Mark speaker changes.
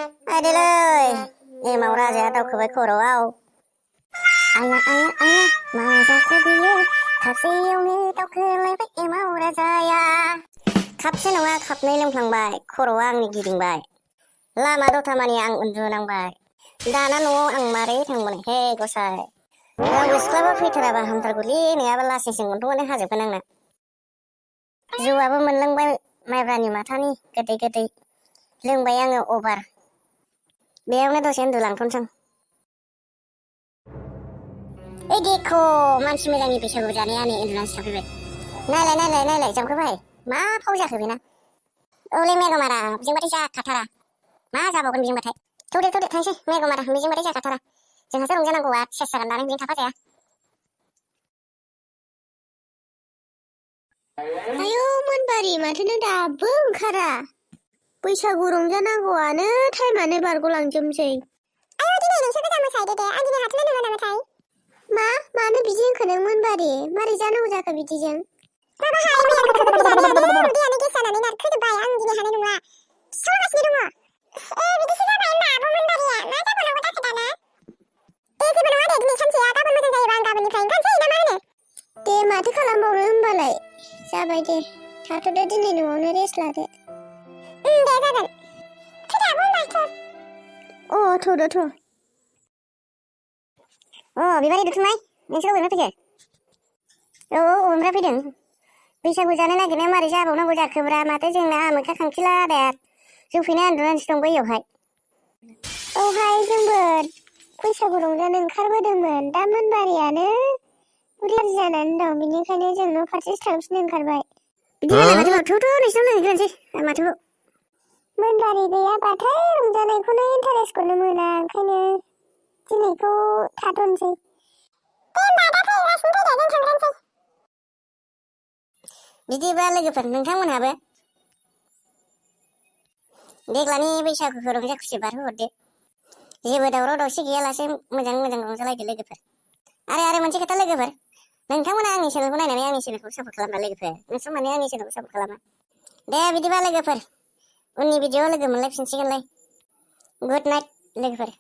Speaker 1: आयदैलै एमाव राजाया दावखोबाय खर'आव। आया आया आया मा जाखो बियो खाबसेयावनो दावखोलायबाय एमाव राजाया। खाबसे नङा खाबनै लोंफ्लांबाय खर'आ आंनि गिदिंबाय। लामा दथामानि आं उन्दुनांबाय। दाना न'आव आं मारै थांबावनो हे गसाय। रावबो सिख्लाबो फैथाराबा हामथारगौलै नङाबा लासिंसिं गन्थंआनो हाजोबगोन आंना। जौआबो मोनलोंबाय माइब्रानि माथानि गोदै गोदै। लोंबाय आङो अभार। बेयावनो दसे उन्दुलांथ'नोसै। ओइ देखो मानसि मोजांनि बैसागु जानाया नै उन्दुनानैसो थाफैबाय। नायलाय जामखोबाय मा फाव जाखो बेना। औलै मेगमारा बिजोंबाथाय जाखाथारा। मा जाबावगोन बिजोंबाथाय। थौदो थांसै मेगमारा बिजोंबाथाय जाखाथारा। जोंहासो रंजानांगौआ सेस जागोन दानो बिजों थाफाजाया।
Speaker 2: आयौ मोनबारि माथो नों दाबो ओंखारा? बैसागु रंजानांगौआनो टाइमानो बारग'लांजोबनोसै।
Speaker 1: आयौ दिनै नोंसोर गोजा मोसाहैदो दे आं दिनै हाथारनाय नंला नामाथाय।
Speaker 2: मानो बिदि होनखो नों मोनबारि? मारै जानांगौ जाखो बिदिजों?
Speaker 1: जाबाहाय मैया गोखा गोखै जानायानो उदैयानो गेस जानानै नारखोजोब्बाय आं दिनै हानाय नंला। सावगासिनो दङ। बिदिसो जाबाय होनबा आब' मोनबारिया मा जाबावनांगौ जाखो दाना? दे जेबो नङा दे दिनै सानसेया गाबोन मोजां जायोबा आं गाबोननिफ्राय ओंखारसै ना मा होनो?
Speaker 2: दे माथो खालामबावनो होनबालाय। जाबाय दे थाथ'दो दिनै न'आवनो रेस्ट लादो।
Speaker 1: दे जागोन। थौदो आब' होनबा
Speaker 2: थ'दो थ'।
Speaker 1: बिबारि दुथुमाय नोंसोर अबेनिफ्राय फैखो? अबेनिफ्राय फैदों? बैसागु जानो नागिरनाया मारै जाबावनांगौ जाखोब्रा माथो जोंना आमोखा खांखिला आदाया जौफैना उन्दुनानैसो दं बैयावहाय।
Speaker 2: औहाय जोंबो बैसागु रंजानो ओंखारबोदोंमोन दा मोनबारियानो उलार जानानै दं बेनिखायनो जों न' फारसेसो थांफिननो ओंखारबाय।
Speaker 1: बिदिबालाय माथोबाव थौ नोंसोर नायहैग्रोनोसै माथोबाव।
Speaker 2: मोनबारि गैयाबाथाय रंजानायखौनो इन्टारेस्टखौनो मोना ओंखायनो दिनैखौ थाथ'नोसै।
Speaker 1: दे होनबा दा फैगासिनो फैदो जों थांग्रोनोसै। बिदिबा लोगोफोर नोंथांमोनहाबो देग्लानि बैसागुखौ रंजा खुसि बारहोहरदो। जेबो दावराव दावसि गैयालासे मोजां रंजालायदो लोगोफोर। आरो मोनसे खोथा लोगोफोर नोंथांमोना आंनि चेनेलखौ नायनानै आंनि चेनेलखौ सापर्ट खालामबा लोगोफोर नोंसोर माने आंनि चेनेलखौ सापर्ट खालामा। दे बिदिबा लोगोफोर उननि भिडिअआव लोगो मोनलायफिनसिगोनलाय। गुड नाइट लोगोफोर।